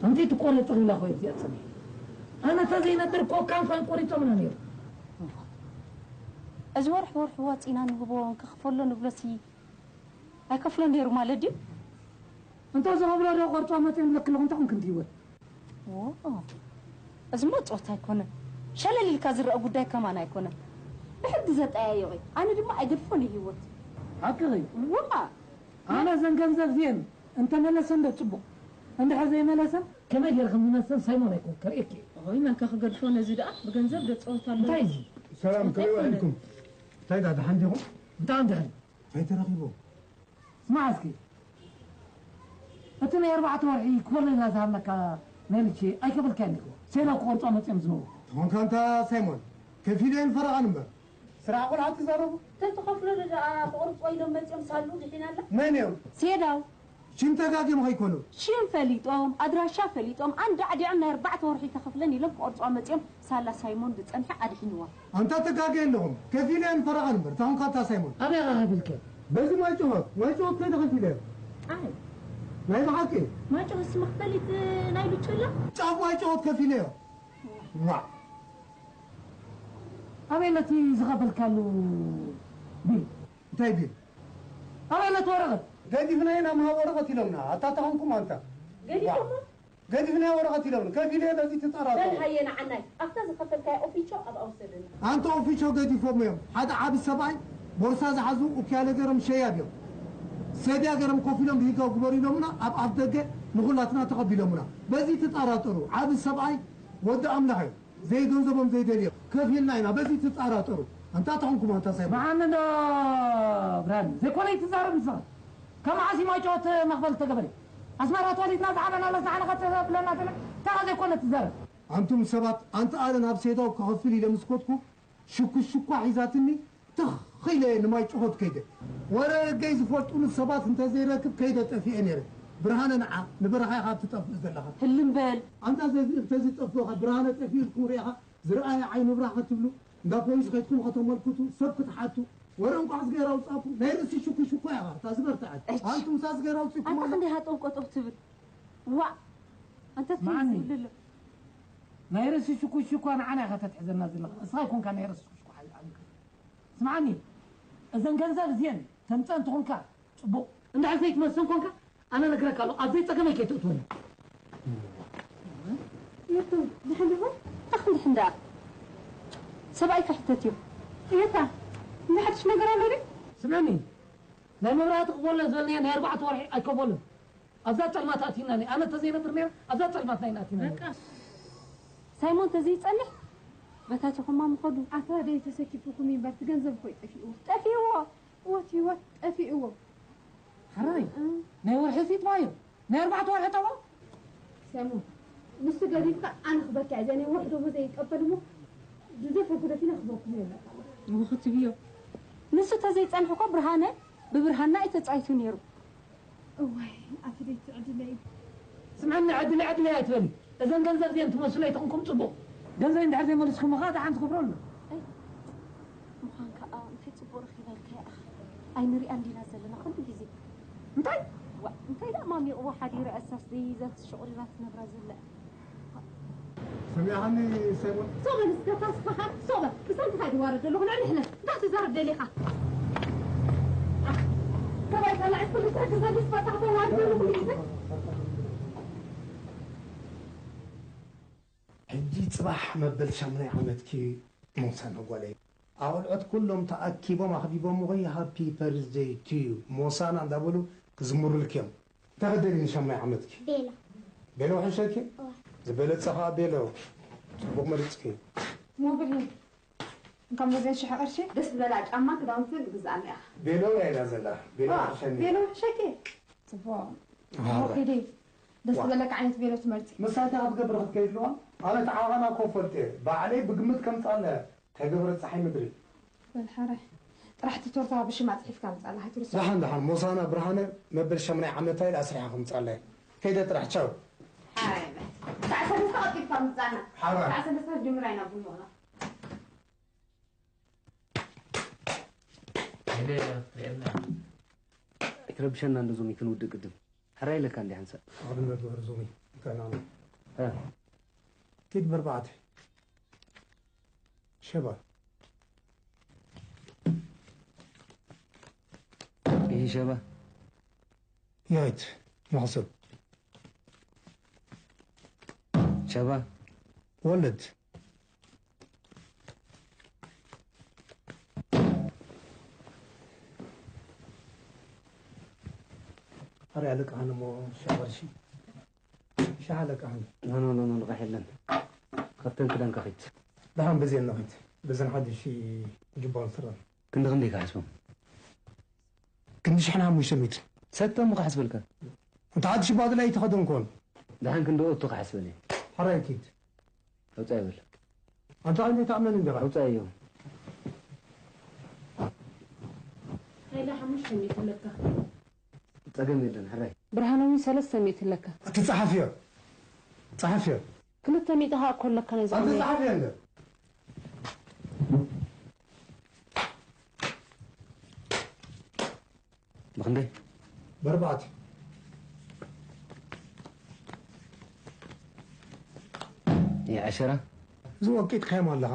ኣንቲ ትቆረጽ ኢላ ኮይት እዚኣ ጸኒሕ። ኣነ ተዘይነብር ኮካን ፋን ቆሪጾምና ነይሩ። እዚ ወርሒ ወርሒ ዋጺና ንህቦ፣ ክኽፈሎ ንብሎሲ ኣይከፍሎ ነይሩ ማለት ድዩ? እንተ ዝኸፍሎ ዶ ቆርጾ መጺኦም ዝለክልኹም ተኹም ክንትይወት። ዎ፣ እዚ ሞ ጾታ ኣይኮነን። ሸለል ኢልካ ዝረአ ጉዳይ ከማን ኣይኮነን። ብሕጊ ዘጠያይቕ እዩ። ኣነ ድማ ኣይገድፎን እዩ ህይወት። ሓቅኺ። ዋ! ኣነ ዘን ገንዘብ ዚኤን እንተመለሰን ዶ ጽቡቕ፣ እንድሕር ዘይመለሰን ከመይ ገይረ ከም ዝመልሰን ሳይሞን ኣይኮን ከርእየኪ። ኦይ፣ መንከ ክገድፎ ነዚ ደኣ ብገንዘብ ዶ ጸወታ ኣሎ? እንታይ እዚ? ሰላም፣ እንታይ ከመይ ኮነ? ውዒልኩም? እንታይ ደኣ፣ ደሓን ዲኹም? ብጣዕሚ ደሓን። እንታይ ተረኺቡ? ስማዕ እስኪ፣ እቲ ናይ ኣርባዕተ ወርሒ ክፈለና ዝሃብናካ ናይ ልቺ ኣይከፈልካን ዲኹ? ሴና ክቆርጾ መጺኦም ዝነበሩ። ተኾንካ እንታ ሳይሞን፣ ከፊለየን ፈረቓን እምበር። ስራሕ ቆልዓ ትዛረቡ? ተትኸፍለሉ ደኣ ክቆርጾ ኢሎም መጺኦም ሳሉ ድሒና ኣላ። መን እዮም? ሴዳው። ሽም ተጋግዮም ከይኮኑ። ሽም ፈሊጦም፣ ኣድራሻ ፈሊጦም፣ ኣንዳዕዲዖም ናይ ኣርባዕተ ወርሒ ተኸፍለን ኢሎም ክቆርጽዋ መጺኦም ሳላ ሳይሞን ዝጸንሐ ኣድሒንዋ። ኣንታ ተጋግየ ኣለኹም። ከፊለየን ፈረቓን እምበር። ታኹም ካታ ሳይሞን። ኣበይ ኢኻ ከፊልከ? በዚ ማይ ጨወት፣ ማይ ጨወት ከይደ ከፊለዮ። ኣይ። ናይ ብሓቂ? ማይ ጨወት ስመክፈሊት ናይ ብቹላ? ጫፍ ማይ ጨወት ከፊለዮ። ዋ። ኣበይ ነቲ ዝኸፈልካሉ ቢል? እንታይ ቢል? ኣበይ ነቲ ወረቐት? ገዲፍናዮ ናብ ሃብ ወረቐት ኢሎምና። ኣታ ተኾንኩም ኣንታ። ገዲፎሞ? ዋ። ገዲፍናዮ ወረቐት ኢሎምና። ከፊለ በዚ ትጠራጠሩ። በል ሃየ ንዓናይ። ኣብታ ዝኸፈልካዮ ኦፊቾ ኣብኣ ውሰደና። ኣንታ ኦፊቾ ገዲፎም እዮም። ሓደ ዓቢ ሰብኣይ ቦርሳ ዝሓዙ ኡክያለ ገይሮም ሸያብ እዮም። ሰድያ ገይሮም ኮፍ ኢሎም ብሂጋዊ ግበሩ ኢሎምና ኣብ ኣፍ ደገ ንኹላትና ተቐቢሎምና። በዚ ትጠራጠሩ። ዓቢ ሰብኣይ ወዲ ኣምላኽ እዩ። ዘይገንዘቦም ዘይደልዮ ከፊልና ኢና። በዚ ትጠራጠሩ። ኣንታ ተኾንኩም ኣንታ ሳይሞን። መዓኒ እንዶ ብርሃን ዘይኮነ ይትዛረብ ንስኻ። ካብ መዓስ እዩ ማይ ጨወት መኽፈሊ ተገበረ? ኣስመራ ተወሊድና ዝዓበናለስ ንዓና ከተብለና ትብል? እንታይ ዘይኮነ ትዛረብ? ኣንቱም ሰባት፣ ኣንታ ኣነ ናብ ሴዳው ክኸፍል ኢለ ምስ ከድኩ ሽኩ ሽኳ ሒዛትኒ ትኽ ኢለ ንማይ ጨወት ከይደ። ወረ ገይ ዝፈልጡኒ ሰባት እንተዘይረክብ ከይደ ጠፊኤ ነይረ። ብርሃነ ንዓ፣ ንበረኻ ኢኻ ትጠፍእ ዘለኻ። ህልም በል። ኣንታ ዘዚ-፣ እንተዝጠፍእኻ ብርሃነ ጠፊኡ ኢልኩም ርኢኻ ዝረኣየ ዓይኒ ብራኸ ትብሉ፣ እንዳ ፖሊስ ከይድኩም ከተመልክቱ፣ ሰብ ክትሓቱ፣ ወረ እንቋዕ ዝገይራ ኣውጻእኩም፣ ናይ ርእሲ ሽኩ ሽኳ ኢኻ፣ እታ ዝበርትዐት። እች። ኣንቱም እሳ ዝገይራ ኣውጺእኩም ኣንታ ኣላ። ክንደይ ሃጠው ቀጠው ትብል? ዋእ! ኣንታ ስምዓኒ። ትብል ኣሎ። ናይ ርእሲ ሽኩ ሽኳ ንዓና ኢኻ ተትሕዘና ዘለኻ። እስኻ ኣይኮንካ ናይ ርእሲ ሽኩ ሽኳ ሓይል ዓብልካ። ስምዓኒ፣ እዘን ገንዘብ እዚአን ተምጸን ትኾንካ ጽቡቕ። እንድሕር ዘይትመልሰን ኮንካ፣ ኣነ ነግረካ ኣለኹ፣ ኣብ ዘይጸገመይ ከይትእትወኒ። የቱ፣ ድሕን ዲኹ? እንታይ ክንድሕን ደኣ? ሰብኣይ ክሕተት እዩ። የታ፣ እንታይ ሓድሽ ነገር ኣሎ ድዩ? ስምዕኒ፣ ናይ መብራህቲ ክፈሎ ዝበልናዮ ናይ ኣርባዕተ ወርሒ ኣይከፈሎን። ኣብዛ ጸልማት ኣቲና፣ ኣነ እንተዘይነብር ነይረ፣ ኣብዛ ጸልማት ናይ ኣቲና ነይረ። በቃ። ሳይሞን ተዘይጸንሕ፣ በታች ኹማ ምኸዱ። ኣታ ደይ ተሰኪፉኩም እምበር፣ እቲ ገንዘብ እኮ እዩ ጠፊእዎ። ጠፊእዎ? እወት ህይወት ጠፊእዎ። ሕራይ፣ እ። ናይ ወርሒ ፊት ማዮ፣ ናይ ኣርባዕተ ወርሒ ጠቦ። ሰሙ፣ ንሱ ገዲፍካ ኣነ ክበኪ እዚኣ ናይ ወርሒ ደሞዘይ ይቀበል እሞ፣ ዝደፈርኩ ደፊነ ክህበኩም እየ በቃ። እሞ ክትብዮ። ንሱ ተዘይጸንሑ እኮ ብርሃነ ብብርሃና እዩ ተጻይቱ ነይሩ። እዋይ፣ ኣቲ ደይ ትዕድለይ። ስምዕኒ፣ ዕድለ፣ ዕድለ ኣይትበሊ። እዘን ገንዘብ እዚአን ትመስሉ ኣይተኾንኩም ጽቡቕ። ገንዘብ እንድሕር ዘይመልስኩም ኸዓ ደሓን ትኽብሩ ኣሎ። ኣይ፣ ምዃን ከኣ እንታይ ጽቡቕ ረኺበልካ ኢኻ? ኣይንሪኣን ዲና ዘለና ኩሉ ግዜ? እንታይ? ዋ፣ እንታይ ደኣ ማሚቕዎ ሓዲረ እሳስ ደይ እዛ ትሽቑሪራ ትነብራ ዘላ? ሰሚዕኻኒ ሳይሞን? ሶበል እስከ ታስፋኻ፣ ሶበል። ብሰንትኻ ድዋረድ ዘለኹ ልዕሊ ሕነ። እንታይ ትዛረብ ደሊኻ? ሰብኣይ ጸላዒ ኩሉ ሰብ ክሰድስ በታሕ ተዋርድ ዘለኹ ግዜ። ሕጂ ጽባሕ መበል ሻምናይ ዓመትኪ ሞሳና ጓለይ። ኣቑልዑት ኩሎም ተኣኪቦም ኣኽቢቦምኺ ሃፒ በርዝደይ ቱ ዩ። ሞሳና እንዳበሉ ክዝምሩልኪ እዮም። እንታይ ክትደልዪ ንሻምናይ ዓመትኪ? ቤሎ። ቤሎ ውሕሸኪ? እዋ። ዝበለጸ ኸኣ ቤሎ። ጽቡቕ መሪጽኪ። ሙብሪ። እንካም በዚያ ሽሕ ቅርሺ ደስ ዝበላ ጫማ ክዳውንቲ ንግዛእና ኢኻ። ቤሎ እያ ኢላ ዘላ። ቤሎ ዋ፣ ውሕሸኒ። ቤሎ ውሕሸኪ? ጽቡቕ። ዋ። እሞ ኪዲ። ደስ ዋ። ዝበለካ ዓይነት ቤሎ ትመርጺ። ምሳይ እንታይ ክትገብር ክትከይድ ኣለዋ? ኣነ ተዓዋና እኮ ፈልጥ እየ። ባዕለይ ብግምት ከምጻለ ተገብረ ጸሓይ ምድሪ። በል ሓራይ። ጥራሕ እቲ ቶርታ ብሽማ ጽሒፍካ ምጻላ፣ ኣይትርስዖ። ደሓን፣ ደሓን። ሞሳና ብርሃነ መበል ሻምናይ ዓመታ ኢላ ኣስሪሓ ከምጻላ እየ። ከይደ ጥራሕ፣ ቻው። ሓራይ በል። ሰዓት ሰለስተ ቀልጢፍካ ምጻና። ሓራይ። ሰዓት ሰለስተ ጀምራ ኢና ቡን ምቕራብ። ኣይትረብሸና እንዶ ዞሚ፣ ክንውድእ ቅድም። ሕራይ ኢለካ እንዲ ሓንሳእ። ኣብነት ወርዙሚ፣ እንታይ ማለት? በርባዕተ። ሸባ። ይህ ሸባ የት መኽሰብ ሸባ ወለድ ኣረ ኣለቃህን እሞ ሻቕርሺ ሻሓለቃህን ኖ ኖ ኖ ልቓሕ የለን። ከብተን ክዳን ከኺት ደሓን በዚአን ነኺት በዘን ሓድሽ ጅባን ስረን ክንዲ ክንደይ ክሓስቦም ክንዲ ሽሕን ሓሙሽተ ሚእትን ሰተሙ ክሓስበልካ እንተ ሓድሽ ባድላ ኣይተኸደን ኮን ደሓን ክንዲ ኦቱ ክሓስበል እየ። ሓራይ ኪድ ኣውፃእ ይብል ኣንታ ክንደይ ተኣመን እንዲኻ ኣውፃእ እዮም። ሃይለ ሓሙሽተ ሚእቲ ኣለካ። ፀገም የለን ሕራይ ብርሃኖም ሰለስተ ሚእቲ ኣለካ። እቲ ጸሓፍዮ ጸሓፍዮ ክልተ ሚእቲ ኸኣ እኮ ኣለካ ናይ ኣንቲ ዝዓበየ። ጸሓፍዮ እንደ ብክንደይ በርባዕቲ ይዕሽራ እዚ ወቂጥካዮም ኣለኻ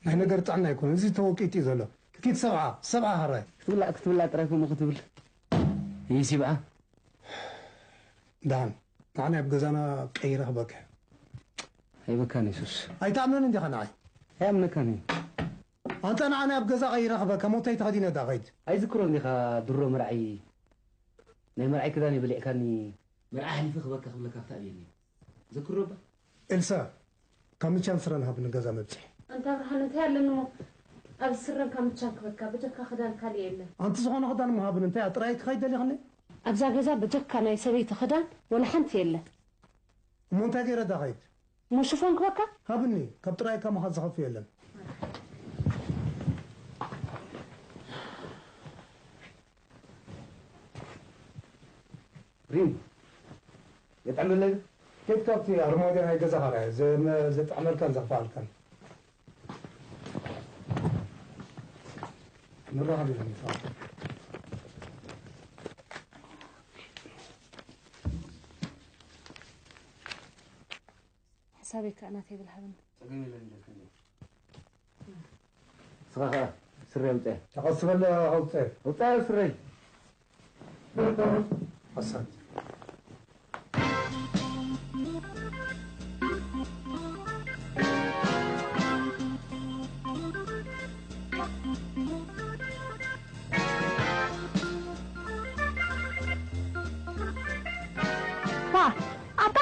ናይ ነገር ጥዕና ኣይኮነ እዚ ተወቂጡ እዩ ዘሎ ኪድ ሰብዓ ሰብዓ ሃራይ ክትብላዕ ክትብላዕ ጥራይ ከምኡ ክትብል ይሲብዓ ዳን ንዓና ኣብ ገዛና ቀይረ ክበክሕ ኣይበካን የሱስ ኣይትኣምነን እንዲኻ ንዓይ ኣይኣምነካን እዩ ኣንታ ንዓና ኣብ ገዛ ቀይረ ክበካ ሞታይ ተኸዲነ ዳ ኸይድ ኣይዝክሮን ዲኻ ድሮ መርዓይ ናይ መርዓይ ክዳን ይበሊዕካኒ መርዓ ሕሊፈ ክበካ ክብለካ ክተኣብየኒ ዘክሮ ባ ኤልሳ ካምቻን ስረን ሃብኒ ገዛ መብፅሒ ኣንታ ብርሃን እንታይ ኣለኒ እሞ ኣብ ስረን ካምቻን ክበካ ብጀካ ክዳን ካልእ የለን ኣንቲ ዝኾነ ክዳን ምሃብን እንታይ ጥራይ ትኸይድ ደሊኽኒ ኣብዛ ገዛ ብጀካ ናይ ሰበይቲ ክዳን ወላ ሓንቲ የለን እሞ እንታይ ገይረ ዳ ኸይድ እሞ ሽፎን ክበካ ሃብኒ ካብ ጥራይካ ምኻድ ዝኸፍ የለን ሪም የጥዕመለይ ኬድ ካብቲ ኣርማድዮ ናይ ገዛኻ ርኣየ ዘጥዕመልካን ዘኽፍኣልካን ንራኸብ ኢና ንፋ ሓሳበይ ከኣ ናተይ ብል ሃብኒ ጸገም የለን ኢለካ እንዲያ። ንስኻ ኸኣ ስረ ኣውጽአ። ተቐስበለ ኣውፅአ ኣውጽአ ስረይ። ሓሳብ ዋ ኣታ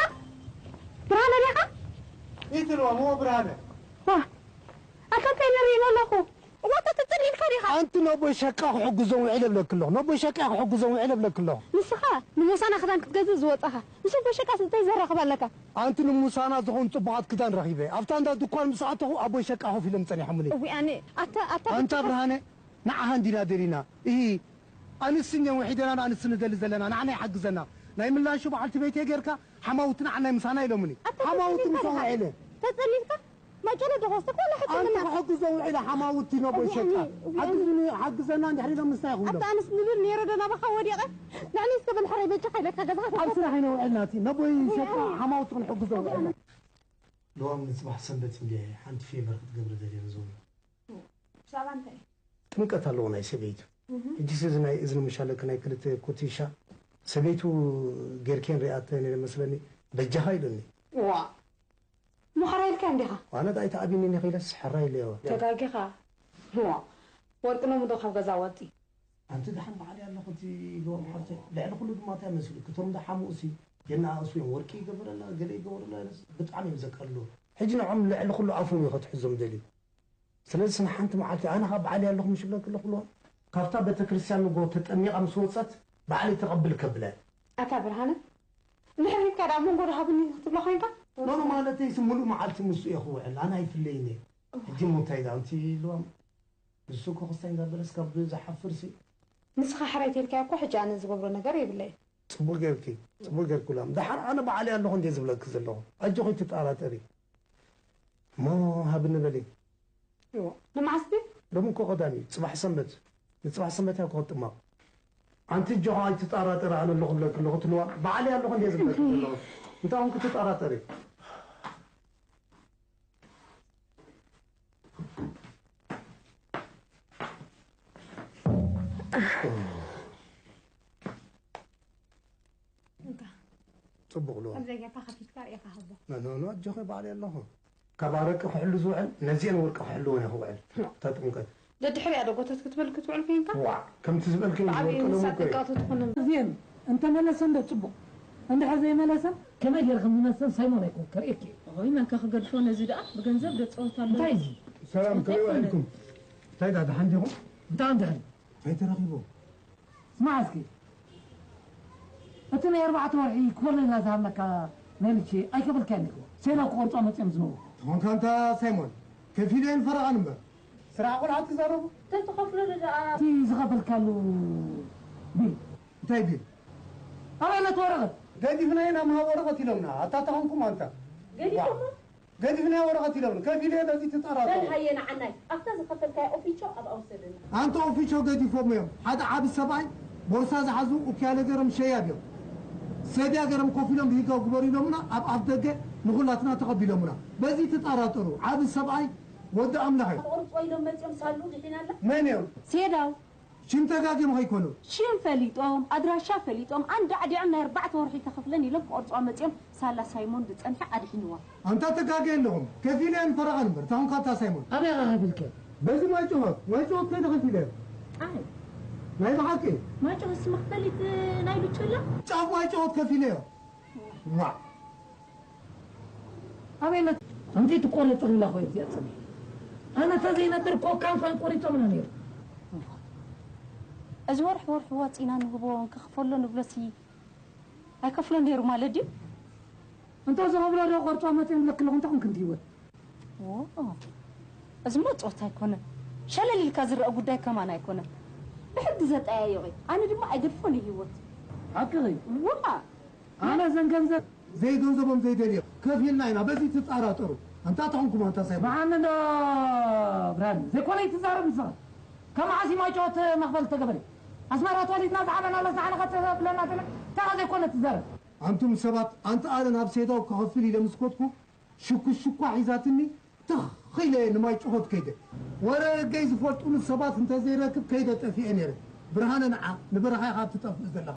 ብርሃነ ዲኻ ይትልዋ ሞ ብርሃነ ዋ ኣታ እንታይ ንርኢ ኣለኹ እዋታ ተጸሊልካ ዲኻ ኣንቲ ነቦይ ሸቃ ክሕግዞም ውዒለ ብለኪ ኣለኹ ነቦይ ሸቃ ክሕግዞም ውዒለ ብለኪ ኣለኹ ንስኻ ንሞሳና ክዳን ክትገዝእ ዝወጻኻ ምስ ኣቦይ ሸቃስ እንታይ ዘራኽብ ኣለካ ኣንቲ ንሙሳና ዝኾኑ ጽቡቓት ክዳን ረኺበ ኣብታ እንዳ ድኳን ምስ ኣተኹ ኣቦይ ሸቃ ኮፍ ኢሎም ጸኒሖምኒ እዊ ኣነ ኣታ ኣታ ኣንታ ብርሃነ ንዓኻ እንዲና ደሊና እሂ ኣንስቲ እኛን ውሒደና ንኣንስቲ ንደሊ ዘለና ንዓና ይሓግዘና ናይ ምላሹ በዓልቲ ቤተይ ጌርካ ሓማውቲ ንዓናይ ምሳና ኢሎምኒ ሓማውቲ ምሳና ኢለ ተጸሊልካ ማጨለ ደኸስተ ኮላ ኣንቲ ሕክምና ክሕግዞ ውዒለ ሓማውቲ ነቦይ ሸቃ ሓግዝኒ ሓግዘና እንድሕር ኢሎም ምስታይ ይኽብሎም ኣታ ኣንስ ንብል ነይረ ዶ ናባኻ ወዲቐ ንዕኒ እስከ በል ሕራይ በጃኻ ኢለካ ገዛኻ ኣብ ስራሕ ኢና ውዒልና እቲ ነቦይ ሸቃ ሓማውቲ ክንሕግዞ ውዒልና ለዋም ንፅባሕ ሰንበት እንዲ ሓንቲ ፌቨር ክትገብረ ደልየ ንዞም ብዛዕባ እንታይ ጥምቀት ኣለዎ ናይ ሰበይቱ ሕጂስ እዚ ናይ እዝኒ ምሻለክ ናይ ክልተ ኩቲሻ ሰበይቱ ጌርኬን ሪኣተ ነይረ መስለኒ በጃኻ ኢሉኒ ዋ ምዃራ ኢልካ እንዲኻ ኣነ ዳኣ ኣይትኣብኒ ኢኺለስ ሕራይ ኢለዮ ተጋጊኻ ዋ ወርቂ ሎሚ ዶ ካብ ገዛ ወፂ ኣንቲ ደሓን በዓል ኣለኹ እቲ ለዋም ሓፍተይ ልዕሊ ኩሉ ድማ እንታይ መስሉ ክቶም ደሓምኡ ሲ የናኣእሱ እዮም ወርቂ ይገብረላ ገለ ይገብረላ ኢለስ ብጣዕሚ እዮም ዘቃልሉ ሕጂ ንዖም ልዕሊ ኩሉ ኣፎም እዩ ከትሕዞም ደልዩ ስለዚ ንሓንቲ መዓልቲ ኣነ ካብ በዓል ኣለኹ ምሽ ብለኪ ኣለኹ ለዋም ካብታ ቤተክርስትያን ንጎ ተጠሚቓ ምስ ወፀት በዓል ተቐብል ከብለ ኣታ ብርሃነ እንድሕር ሂብካ ደኣ መንጎ ዶ ሃብኒ ክትብሎ ኮይንካ ኖኖ ማለተይሲ ሙሉእ መዓልቲ ምስኡ እየ ክውዕል ኣነ ኣይፍለይን እየ ሕጂ ሞታይ ደኣ ኣንቲ ለዋም ንሱ እኮ ክስታይ እንዳበለስ ካብ ዝሓፍር ሲ ንስኻ ሕራይ ተልካዮ እኮ ሕጂ ኣነ ዝገብሮ ነገር የብለይ ፅቡቅ ጌርኪ ፅቡቅ ጌርኩላም ደሓር ኣነ በዓል ኣለኹ እንዴ ዝብለኪ ዘለኹ ኣጆኺ ትጠራጠሪ እሞ ሃብኒ በሊ ንመዓስ ድዩ ሎሚ እኮ ቀዳም እዩ ፅባሕ ሰንበት ንፅባሕ ሰንበት እያ ክኸጥማ ኣንቲ እጆኻ ኣይትጠራጠሪ ኣነ ኣለኹ ብለኪ ኣለኹ ትልዋ በዓል ኣለኹ እንዴ ዝብለኪ ዘለኹ እንታይ ኹን ክትጠራጠሪ ጽቡቕ ኣለዎ። ከምዚ ጌርካ ከፊትካ ርኢኻ ሃቦ። መኖኖ ኣጆኺ ባዕለይ ኣለኹ። ካብ ኣረቂ ክሕሉ ዝውዕል ነዚአን ወርቂ ክሕልወን እየ ክውዕል። እታ ጥምቀት። ደድሕሪኣ ዶ ጎተት ክትብል ክትውዕል ኮይንካ? ዋዕ፣ ከምቲ ዝበልክዮ ብዓብዩ ዝወርቂ ንሳ ለውቂ። ጥንቃቱ ትኹን። እዚአን እንተመለሰን ዶ ጽቡቕ፣ እንድሕር ዘይመለሰን ከመይ ጌረ ከም ዝመልሰን ሳይሞን ኣይኮን ከርእየኪ። ሆይ መንካ ክገድፎ ነዚ ደኣ ብገንዘብ ደጸወት ኣሎ። እንታይ እዚ? ሰላም፣ ከመይ ውዒልኩም? እንታይ ዳ፣ ደሓን ዲኹም? እንታይ እንድሕር እንታይ ተረኺቡ? ስማዕ እስኪ፣ እቲ ናይ ኣርባዕተ ወርሒ ክፈለና ዝሃብናካ ናይ ልቺ ኣይከፈልካዮን ኢኹ። ሴና ክቆርጾ መጽዮም ዝነበሩ። ተኾንካ እንታ ሳይሞን፣ ከፊለየን ፈረቓን እምበር። ስራሕ ቆልዓ ትዛረቡ? ተትኸፍሎ ዶ ደኣ እቲ ዝኸፈልካሉ ቢል። እንታይ ቢል? ኣበይ ነቲ ወረቐት? ገዲፍናዮ ናብ ምሃብ ወረቐት ኢሎምና። ኣታ ተኾንኩም ኣንታ። ገዲፎሞ? ገዲፍናዮ ወረቐት ኢሎምና። ከፊለየ በዚ ትጠራጠሩ። በል ሃየ ንዓናይ ኣብታ ዝኸፈልካያ ኦፊቾ ኣብኣ ውሰደና። ኣንታ ኦፊቾ ገዲፎም እዮም። ሓደ ዓቢ ሰብኣይ ቦርሳ ዝሓዙ ኡክያለ ገይሮም ሸያብ እዮም። ሰድያ ገይሮም ኮፍ ኢሎም ብህጋዊ ግበሩ ኢሎምና ኣብ ኣፍ ደገ ንኹላትና ተቐቢሎምና። በዚ ትጠራጠሩ። ዓቢ ሰብኣይ ወዲ ኣምላኽ እዩ። ክቆርጾ ኢሎም መጽዮም ሳሉ ድሒና ኣላ። መን እዮም? ሴዳው ሽም ተጋግዮም ከይኮኑ። ሽም ፈሊጦም ኣድራሻ ፈሊጦም ኣንዳዕዲዖም ናይ ኣርባዕተ ወርሒ ተኸፍለን ኢሎም ክቆርጽዋ መጽዮም ሳላ ሳይሞን ዝጸንሐ ኣድሒንዋ። ኣንታ ተጋግየ ኣለኹም። ከፊለየን ፈረቓን እምበር። ታኹም ካታ ሳይሞን። ኣበይ ኢኻ ከፊልከ? በዚ ማይጨወት ማይጨወት ከይደ ከፊለዮ። ኣይ ናይ ብሓቂ ማይጨወትስ መኽፈሊት ናይ ብቹላ ጫፍ ማይጨወት ከፊለዮ። ዋ ኣበይ ነት ከምቲ ትቆረጽ ኢላ ኮይት እያ ጽንሒ። ኣነ ተዘይነብር ኮካን ፋን ቆሪጾምና ነይሩ። እዚ ወርሒ ወርሒ ዋጺና ንህቦ እንክኽፈሎ ንብሎሲ ኣይከፍሎ ነይሩ ማለት ድዩ? እንተ ዝኸፍሎ ዶ ቆርጾ መጽእ ንብለክ ኣለኹ እንታይ ኮንክ እንት ህይወት? እዚሞ ጾት ኣይኮነን። ሸለል ኢልካ ዝረአ ጉዳይ ከማን ኣይኮነን። ብሕጊ ዘጠያየቂ ኣነ ድማ ኣይገድፎን እዩ ህይወት። ሓቅኺ። ዋ ኣነ ዘን ገንዘብ ዘይገንዘቦም ዘይደልዮ ከፊልና ኢና በዚ ትጠራጠሩ። ኣንታ ተኾንኩም ኣንታ ሳይሞን። መዓኒ ዶ ብርሃን ዘይኮነ ይትዛረብ ንስኻ። ካብ መዓስ እዩ ማይጨወት መኽፈል ተገበረ? ኣስመራ ተወሊድና ዝዓበና ለስና ዓለኸት ብለና ተለ ታኻ ዘይኮነ ትዛረብ። ኣንቱም ሰባት ኣንታ ኣነ ናብ ሴዳው ክኸፍል ኢለ ምስ ኮድኩ ሽኩሽኳ ሒዛትኒ ትኽ ኢለ ንማይጨወት ከይደ። ወረ ገይ ዝፈልጡኒ ሰባት እንተዘይረክብ ከይደ ጠፊኤ ነይረ። ብርሃነ ንዓ ንበረኻ ኢኻ ትጠፍእ ዘለኻ።